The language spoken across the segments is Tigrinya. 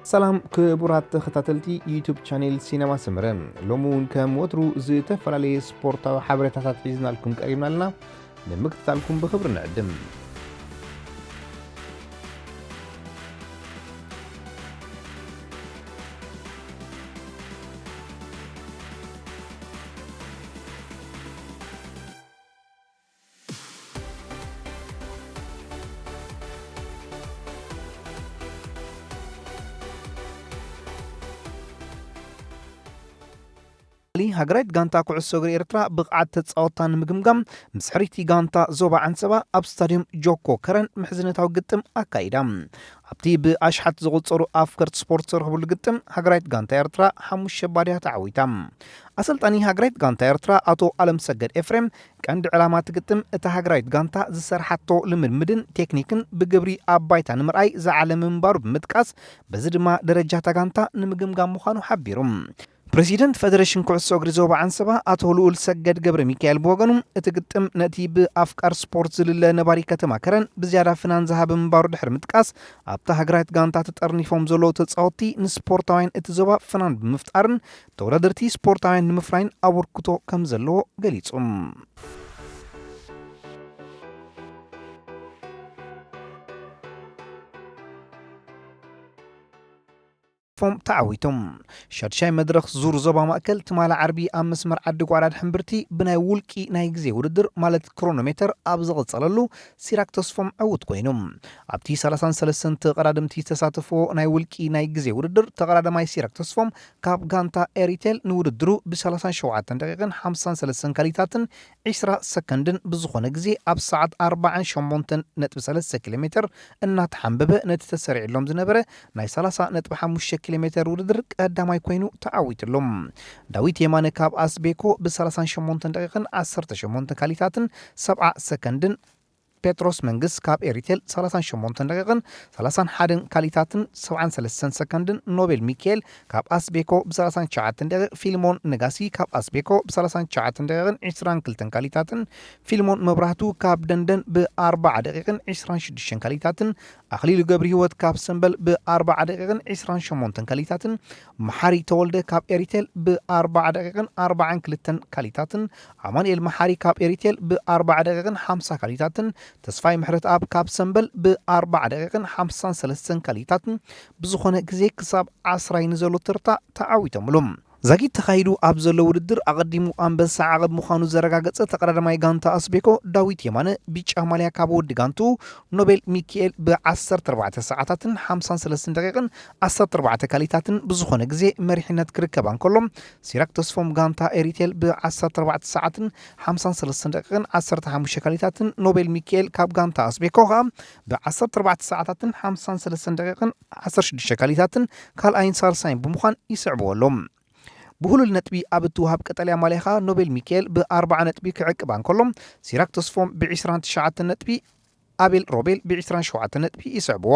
ሰላም ክቡራት ተኸታተልቲ ዩቱብ ቻኔል ሲነማ ሰመረ፣ ሎሚ እውን ከም ወትሩ ዝተፈላለየ ስፖርታዊ ሓበሬታታት ሒዝናልኩም ቀሪብና ኣለና። ንምክትታልኩም ብኽብሪ ንዕድም። ሃገራዊት ጋንታ ኩዕሶ እግሪ ኤርትራ ብቕዓት ተጻወትታ ንምግምጋም ምስ ሕርይቲ ጋንታ ዞባ ዓንሰባ ኣብ ስታድዮም ጆኮ ከረን ምሕዝነታዊ ግጥም ኣካይዳ። ኣብቲ ብኣሽሓት ዝቑጸሩ ኣፍቀርቲ ስፖርት ዝረኽብሉ ግጥም ሃገራዊት ጋንታ ኤርትራ ሓሙሽተ ባድያ ተዓዊታ። ኣሰልጣኒ ሃገራዊት ጋንታ ኤርትራ ኣቶ ኣለምሰገድ ኤፍሬም ቀንዲ ዕላማ እቲ ግጥም እታ ሃገራዊት ጋንታ ዝሰርሓቶ ልምምድን ቴክኒክን ብግብሪ ኣብ ባይታ ንምርኣይ ዝዓለመ ምንባሩ ብምጥቃስ፣ በዚ ድማ ደረጃ እታ ጋንታ ንምግምጋም ምዃኑ ሓቢሩ። ፕሬዚደንት ፈደሬሽን ኩዕሶ እግሪ ዞባ ዓንሰባ ኣቶ ልኡል ሰገድ ገብረ ሚካኤል ብወገኑ፣ እቲ ግጥም ነቲ ብኣፍቃር ስፖርት ዝልለ ነባሪ ከተማ ከረን ብዝያዳ ፍናን ዝሃበ ምንባሩ ድሕሪ ምጥቃስ፣ ኣብታ ሃገራዊት ጋንታ ተጠርኒፎም ዘለዉ ተጻወትቲ ንስፖርታውያን እቲ ዞባ ፍናን ብምፍጣርን ተወዳደርቲ ስፖርታውያን ንምፍራይን ኣበርክቶ ከም ዘለዎ ገሊጹ። ፎም ተዓዊቶም። ሻድሻይ መድረኽ ዙር ዞባ ማእከል ትማሊ ዓርቢ ኣብ መስመር ዓዲ ጓዕዳድ ሕምብርቲ ብናይ ውልቂ ናይ ግዜ ውድድር ማለት ክሮኖሜተር ኣብ ዝቐጸለሉ ሲራክ ተስፎም ዕዉት ኮይኑ። ኣብቲ ሰላሳን ሰለስተን ተቐዳደምቲ ዝተሳተፍዎ ናይ ውልቂ ናይ ግዜ ውድድር ተቐዳዳማይ ሲራክ ተስፎም ካብ ጋንታ ኤሪቴል ንውድድሩ ብ37 ደቂቕን ሓምሳን ሰለስተን ካሊታትን ዕስራ ሰከንድን ብዝኾነ ግዜ ኣብ ሰዓት ኣርባዓን ሸሞንተን ነጥቢ ሰለስተ ኪሎ ሜትር እናተሓንበበ ነቲ ተሰሪዕሎም ዝነበረ ናይ ሰላሳ ነጥቢ ሓሙሽተ ኪሎ ሜትር ውድድር ቀዳማይ ኮይኑ ተዓዊትሎም። ዳዊት የማነ ካብ ኣስቤኮ ብ38 ደቂቕን ዓሰርተ ሸሞንተ ካሊታትን ሰብዓ ሰከንድን፣ ጴጥሮስ መንግስ ካብ ኤሪቴል ሰላሳን ሸሞንተን ደቂቕን ሰላሳን ሓደን ካሊታትን ሰብዓን ሰለስተን ሰከንድን፣ ኖቤል ሚካኤል ካብ ኣስቤኮ ብ39 ደቂቕ፣ ፊልሞን ነጋሲ ካብ ኣስቤኮ ብ39 ደቂቕን ዕስራን ክልተን ካሊታትን፣ ፊልሞን መብራህቱ ካብ ደንደን ብ40 ደቂቕን ዕስራን ሽዱሽተን ካሊታትን፣ ኣኽሊሉ ገብረ ህይወት ካብ ሰምበል ብ40 ደቂቕን ዕስራን ሸሞንተን ካሊታትን፣ መሓሪ ተወልደ ካብ ኤሪቴል ብ40 ደቂቕን ኣርባዓን ክልተን ካሊታትን፣ ኣማኑኤል መሓሪ ካብ ኤሪቴል ብ40 ደቂቕን ሓምሳ ካሊታትን፣ ተስፋይ ምሕረትኣብ ካብ ሰምበል ብ40 ደቂቕን ሓምሳን ሰለስተን ካሊታትን ብዝኾነ ግዜ ክሳብ ዓስራይ ንዘሎ ተርታ ተዓዊቶምሉ። ዛጊት ተኻይዱ ኣብ ዘሎ ውድድር ኣቐዲሙ ኣንበሳ ዓቐብ ምዃኑ ዘረጋገጸ ተቐዳዳማይ ጋንታ ኣስቤኮ ዳዊት የማነ፣ ብጫ ማልያ ካብ ወዲ ጋንቱ ኖቤል ሚካኤል ብ14 ሰዓታትን ሓምሳን ሰለስተን ደቂቕን ዓሰርተ ኣርባዕተ ካሊታትን ብዝኾነ ግዜ መሪሕነት ክርከብ እንከሎ፣ ሲራክ ተስፎም ጋንታ ኤሪቴል ብ14 ሰዓትን ሓምሳን ሰለስተን ደቂቕን ዓሰርተ ሓሙሽተ ካሊታትን፣ ኖቤል ሚካኤል ካብ ጋንታ ኣስቤኮ ከኣ ብ14 ሰዓታትን ሓምሳን ሰለስተን ደቂቕን ዓሰርተ ሽዱሽተ ካሊታትን ካልኣይን ሳልሳይን ብምዃን ይስዕብዎ ኣሎ። ብህሉል ነጥቢ ኣብ እትወሃብ ቀጠልያ ማልያ ከኣ ኖቤል ሚካኤል ብ ኣርባዓ ነጥቢ ክዕቅባ እንከሎ፣ ሲራክ ተስፎም ብ29 ነጥቢ፣ ኣቤል ሮቤል ብ27 ነጥቢ ይስዕብዎ።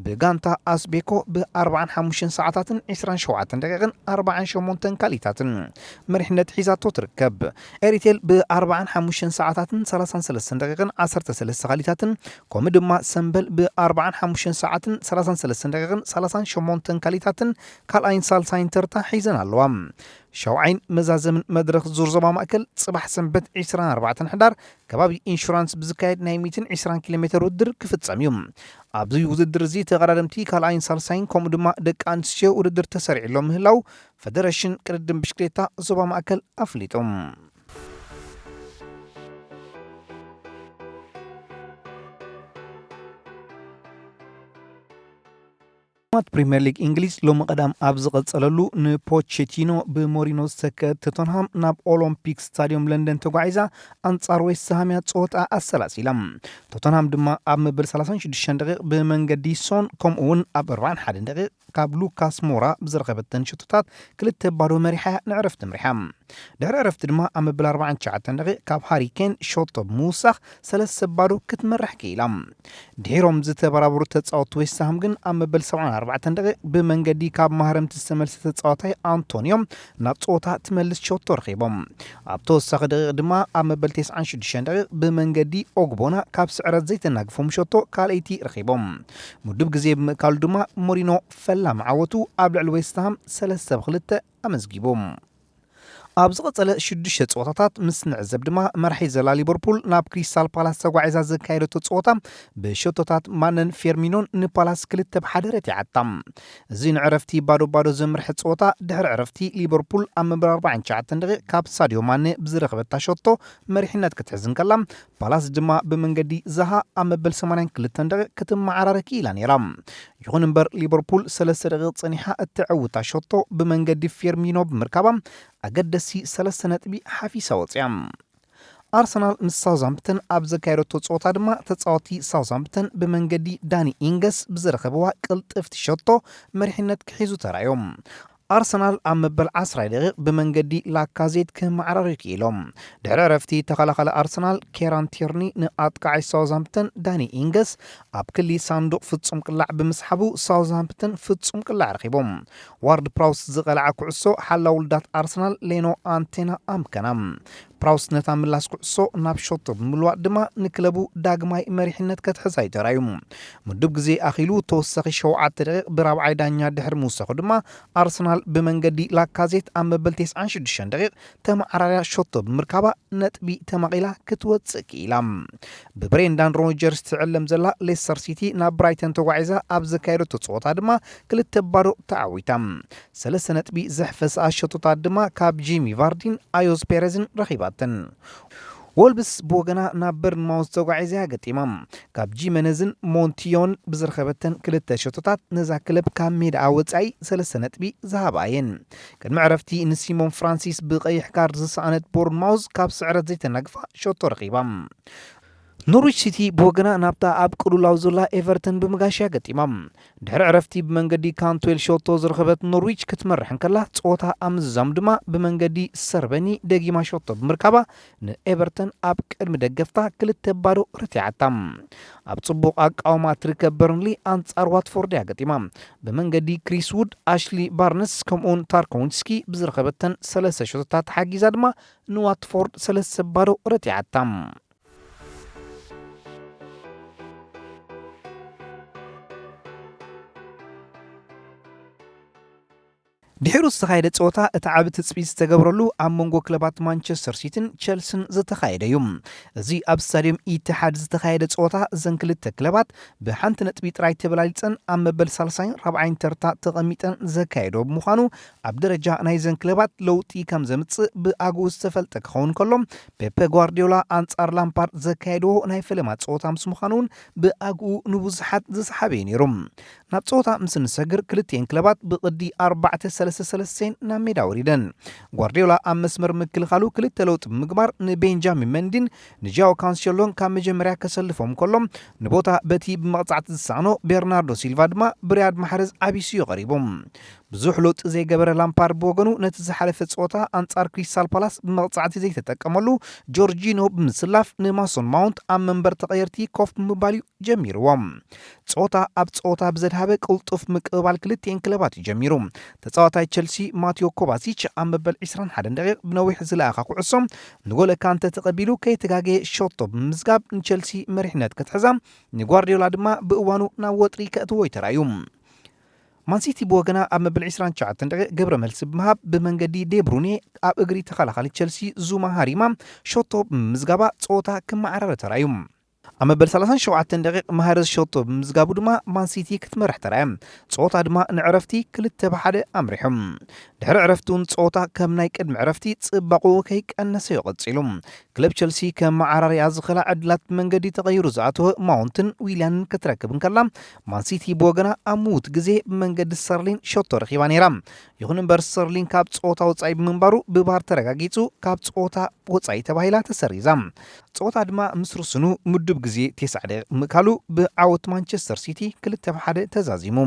ብጋንታ ኣስቤኮ ብ45 ሰዓታትን ዕስራን ሸውዓተን ደቂቕን ኣርባዓን ሸሞንተን ካሊታትን መሪሕነት ሒዛቶ ትርከብ። ኤሪቴል ብ45 ሰዓታትን ሰላሳን ሰለስተን ደቂቕን ዓሰርተ ሰለስተ ካሊታትን፣ ከምኡ ድማ ሰምበል ብ45 ሰዓትን ሰላሳን ሰለስተን ደቂቕን ሰላሳን ሸሞንተን ካሊታትን ካልኣይን ሳልሳይን ተርታ ሒዘን ኣለዋ። ሻውዓይን መዛዘምን መድረኽ ዙር ዞባ ማእከል ጽባሕ ሰንበት ዕስራን ኣርባዕተን ሕዳር ከባቢ ኢንሹራንስ ብዝካየድ ናይ ሚእትን ዕስራን ኪሎ ሜትር ውድድር ክፍጸም እዩ። ኣብዚ ውድድር እዚ ተቐዳደምቲ ካልኣይን ሳልሳይን ከምኡ ድማ ደቂ ኣንስትዮ ውድድር ተሰሪዕሎም ምህላው ፈደረሽን ቅድድም ብሽክሌታ ዞባ ማእከል ኣፍሊጡ። ማት ፕሪምየር ሊግ እንግሊዝ ሎሚ ቀዳም ኣብ ዝቐጸለሉ ንፖቼቲኖ ብሞሪኖ ዝተከ ቶተንሃም ናብ ኦሎምፒክ ስታዲየም ለንደን ተጓዒዛ ኣንጻር ዌስትሃም እያ ጸወታ ኣሰላሲላ። ቶተንሃም ድማ ኣብ መበል ሰላሳን ሽዱሽተን ደቂቕ ብመንገዲ ሶን ከምኡ እውን ኣብ ኣርባዓን ሓደን ደቂቕ ካብ ሉካስ ሞራ ብዝረኸበተን ሽቶታት ክልተ ባዶ መሪሓ ንዕረፍቲ ምሪሓ። ድሕሪ ዕረፍቲ ድማ ኣብ መበል ኣርባዓን ትሽዓተን ደቂቕ ካብ ሃሪ ኬን ሸቶ ብምውሳኽ ሰለስተ ባዶ ክትመርሕ ክኢላ። ድሒሮም ዝተበራበሩ ተጻወትቲ ዌስትሃም ግን ኣብ መበል ሰብዓን ኣርባዕተን ደቂቕ ብመንገዲ ካብ ማህረምቲ ዝተመልሰ ተጻዋታይ ኣንቶንዮ ናብ ጸወታ ትመልስ ሸቶ ረኺቦም። ኣብ ተወሳኺ ደቂቕ ድማ ኣብ መበል ተስዓን ሽዱሽተን ደቂቕ ብመንገዲ ኦግቦና ካብ ስዕረት ዘይተናግፎም ሸቶ ካልኣይቲ ረኺቦም። ምዱብ ግዜ ብምእካሉ ድማ ሞሪኖ ፈላሚ ዓወቱ ኣብ ልዕሊ ዌስትሃም ሰለስተ ብ ክልተ ኣመዝጊቡ። ኣብ ዝቐጸለ ሽዱሽተ ጸወታታት ምስ ንዕዘብ ድማ መራሒ ዘላ ሊቨርፑል ናብ ክሪስታል ፓላስ ተጓዒዛ ዘካየደቶ ጸወታ ብሸቶታት ማነን ፌርሚኖን ንፓላስ ክልተ ብ ሓደ ረቲዓታ። እዚ ንዕረፍቲ ባዶ ባዶ ዘምርሐ ጸወታ ድሕሪ ዕረፍቲ ሊቨርፑል ኣብ መበል ኣርባዓን ትሽዓተን ደቂቕ ካብ ሳድዮ ማነ ብዝረኸበታ ሸቶ መሪሕነት ክትሕዝ እንከላ ፓላስ ድማ ብመንገዲ ዛሃ ኣብ መበል ሰማንያን ክልተን ደቂቕ ክትመዓራረ ክኢላ ነይራ። ይኹን እምበር ሊቨርፑል ሰለስተ ደቂቕ ጸኒሓ እተዕውታ ሸቶ ብመንገዲ ፌርሚኖ ብምርካባ ኣገደሲ ሰለስተ ነጥቢ ሓፊሳ ወጽያ። ኣርሰናል ምስ ሳውዝሃምፕተን ኣብ ዘካየደቶ ጸወታ ድማ ተጻወቲ ሳውዝሃምፕተን ብመንገዲ ዳኒ ኢንገስ ብዝረኸብዋ ቅልጥፍቲ ሸቶ መሪሕነት ክሒዙ ተራእዮም። ኣርሰናል ኣብ መበል ዓስራይ ደቂቕ ብመንገዲ ላካዜት ክመዓራርዩ ክኢሎም። ድሕሪ ዕረፍቲ ተኸላኻሊ ኣርሰናል ኬራን ቲርኒ ንኣጥቃዓይ ሳውዝሃምፕተን ዳኒ ኢንገስ ኣብ ክሊ ሳንዱቕ ፍጹም ቅላዕ ብምስሓቡ ሳውዝሃምፕተን ፍጹም ቅላዕ ረኺቦም። ዋርድ ፕራውስ ዝቐልዓ ኩዕሶ ሓላ ውልዳት ኣርሰናል ሌኖ ኣንቴና ኣምከና። ፕራውስ ነታ ምላስ ኩዕሶ ናብ ሸቶ ብምልዋጥ ድማ ንክለቡ ዳግማይ መሪሕነት ከትሕዛ እዩ ተራእዩ። ምዱብ ግዜ ኣኺሉ ተወሳኺ ሸውዓተ ደቂቕ ብራብዓይ ዳኛ ድሕሪ ምውሳኹ ድማ ኣርሰናል ብመንገዲ ላካዜት ኣብ መበል ተስዓን ሽዱሽተን ደቂቕ ተመዓራርያ ሸቶ ብምርካባ ነጥቢ ተማቒላ ክትወጽእ ክኢላ። ብብሬንዳን ሮጀርስ ትዕለም ዘላ ሌስተር ሲቲ ናብ ብራይተን ተጓዒዛ ኣብ ዘካየደቶ ጸወታ ድማ ክልተ ባዶ ተዓዊታ። ሰለስተ ነጥቢ ዘሕፈሰኣ ሸቶታት ድማ ካብ ጂሚ ቫርዲን ኣዮዝ ፔሬዝን ረኺባተን። ወልብስ ብወገና ናብ በርንማውዝ ተጓዒዛ እያ ገጢማ። ካብ ጂመነዝን ሞንቲዮን ብዝረኸበተን ክልተ ሸቶታት ነዛ ክለብ ካብ ሜዳኣ ወጻኢ ሰለስተ ነጥቢ ዝሃባ እየን። ቅድሚ ዕረፍቲ ንሲሞን ፍራንሲስ ብቐይሕ ካርድ ዝሰኣነት ቦርንማውዝ ካብ ስዕረት ዘይተናግፋ ሸቶ ረኺባ። ኖርዊች ሲቲ ብወገና ናብታ ኣብ ቅልውላው ዘላ ኤቨርተን ብምጋሽ እያ ገጢማ። ድሕሪ ዕረፍቲ ብመንገዲ ካንትዌል ሸቶ ዝረኸበት ኖርዊች ክትመርሕ እንከላ፣ ጸወታ ኣብ ምዝዛሙ ድማ ብመንገዲ ሰርበኒ ደጊማ ሸቶ ብምርካባ ንኤቨርተን ኣብ ቅድሚ ደገፍታ ክልተ ባዶ ረቲዓታ። ኣብ ጽቡቕ ኣቃውማ ትርከብ በርንሊ ኣንጻር ዋትፎርድ እያ ገጢማ። ብመንገዲ ክሪስ ውድ፣ ኣሽሊ ባርነስ ከምኡውን ታርኮዊንስኪ ብዝረኸበተን ሰለስተ ሸቶታት ተሓጊዛ ድማ ንዋትፎርድ ሰለስተ ባዶ ረቲዓታ። ድሒሩ ዝተኻየደ ጸወታ እቲ ዓቢ ትጽቢት ዝተገብረሉ ኣብ መንጎ ክለባት ማንቸስተር ሲቲን ቸልሲን ዝተኻየደ እዩ። እዚ ኣብ ስታድዮም ኢትሓድ ዝተኻየደ ጸወታ እዘን ክልተ ክለባት ብሓንቲ ነጥቢ ጥራይ ተበላሊጸን ኣብ መበል ሳልሳይን ራብዓይን ተርታ ተቐሚጠን ዘካየዶ ብምዃኑ ኣብ ደረጃ ናይዘን ክለባት ለውጢ ከም ዘምጽእ ብኣግኡ ዝተፈልጠ ክኸውን ከሎ ፔፐ ጓርዲዮላ ኣንጻር ላምፓርድ ዘካየድዎ ናይ ፈለማ ጸወታ ምስ ምዃኑ እውን ብኣግኡ ንብዙሓት ዝሰሓበ እዩ ነይሩ። ናብ ጸወታ ምስ እንሰግር ክልቲኤን ክለባት ብቕዲ ኣርባዕተ ሰለስተ ሰለስተ ናብ ሜዳ ወሪደን። ጓርዲዮላ ኣብ መስመር ምክልኻሉ ክልተ ለውጢ ብምግባር ንቤንጃሚን መንዲን ንጃኦ ካንሴሎን ካብ መጀመርያ ከሰልፎም ከሎ ንቦታ በቲ ብመቕጻዕቲ ዝሰኣኖ ቤርናርዶ ሲልቫ ድማ ብሪያድ ማሕረዝ ዓቢሱዮ ቀሪቡ። ብዙሕ ለውጢ ዘይገበረ ላምፓርድ ብወገኑ ነቲ ዝሓለፈ ጸወታ ኣንጻር ክሪስታል ፓላስ ብመቕጻዕቲ ዘይተጠቀመሉ ጆርጂኖ ብምስላፍ ንማሶን ማውንት ኣብ መንበር ተቐየርቲ ኮፍ ብምባል እዩ ጀሚርዎ። ጸወታ ኣብ ጸወታ ብዘድሃበ ቅልጡፍ ምቅብባል ክልቲኤን ክለባት እዩ ጀሚሩ። ተጻዋታይ ቸልሲ ማቲዮ ኮቫሲች ኣብ መበል ዕስራን ሓደን ደቂቕ ብነዊሕ ዝለኣኻ ኩዕሶ ንጎለ ካንተ ተቐቢሉ ከይተጋገየ ሸቶ ብምምዝጋብ ንቸልሲ መሪሕነት ክትሕዛ ንጓርዲዮላ ድማ ብእዋኑ ናብ ወጥሪ ከእትዎ ይተራእዩ። ማንሲቲ ብወገና ኣብ መበል ዕስራን ትሽዓተን ደቂቕ ግብረ መልሲ ብምሃብ ብመንገዲ ዴብሩኔ ኣብ እግሪ ተኸላኻሊ ቸልሲ ዙማ ሃሪማ ሸቶ ብምምዝጋባ ጸወታ ክመዓራረ ተራእዩ። ኣብ መበል ሰላሳን ሸውዓተን ደቂቕ ማህረዝ ሸቶ ብምምዝጋቡ ድማ ማንሲቲ ክትመርሕ ተራእያ። ጸወታ ድማ ንዕረፍቲ ክልተ ብ ሓደ ኣምሪሑ። ድሕሪ ዕረፍቲ እውን ጸወታ ከም ናይ ቅድሚ ዕረፍቲ ጽባቕኡ ከይቀነሰ እዩ ቀጺሉ። ክለብ ቸልሲ ከም መዓራርያ ዝኽእላ ዕድላት ብመንገዲ ተቐይሩ ዝኣተወ ማውንትን ዊልያንን ክትረክብ እንከላ ማንሲቲ ብወገና ኣብ ምዉት ግዜ ብመንገዲ ስተርሊን ሸቶ ረኺባ ነይራ። ይኹን እምበር ስተርሊን ካብ ጸወታ ወጻኢ ብምንባሩ ብቫር ተረጋጊጹ ካብ ጸወታ ወጻኢ ተባሂላ ተሰሪዛ። ጸወታ ድማ ምስ ርስኑ ምዱብ ግዜ ተስዓ ደቂቕ ምእካሉ ብዓወት ማንቸስተር ሲቲ ክልተ ብ ሓደ ተዛዚሙ።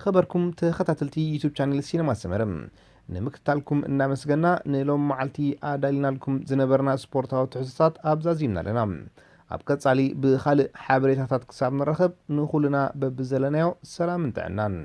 ከበርኩም ተኸታተልቲ ዩቱብ ቻነል ሲነማ ሰመረ፣ ንምክትታልኩም እናመስገና፣ ንሎም መዓልቲ ኣዳሊናልኩም ዝነበርና ስፖርታዊ ትሕዝቶታት ኣብዛዚምና ኣለና። ኣብ ቀጻሊ ብኻልእ ሓበሬታታት ክሳብ ንራኸብ፣ ንኹልና በብዘለናዮ ሰላምን ጥዕናን።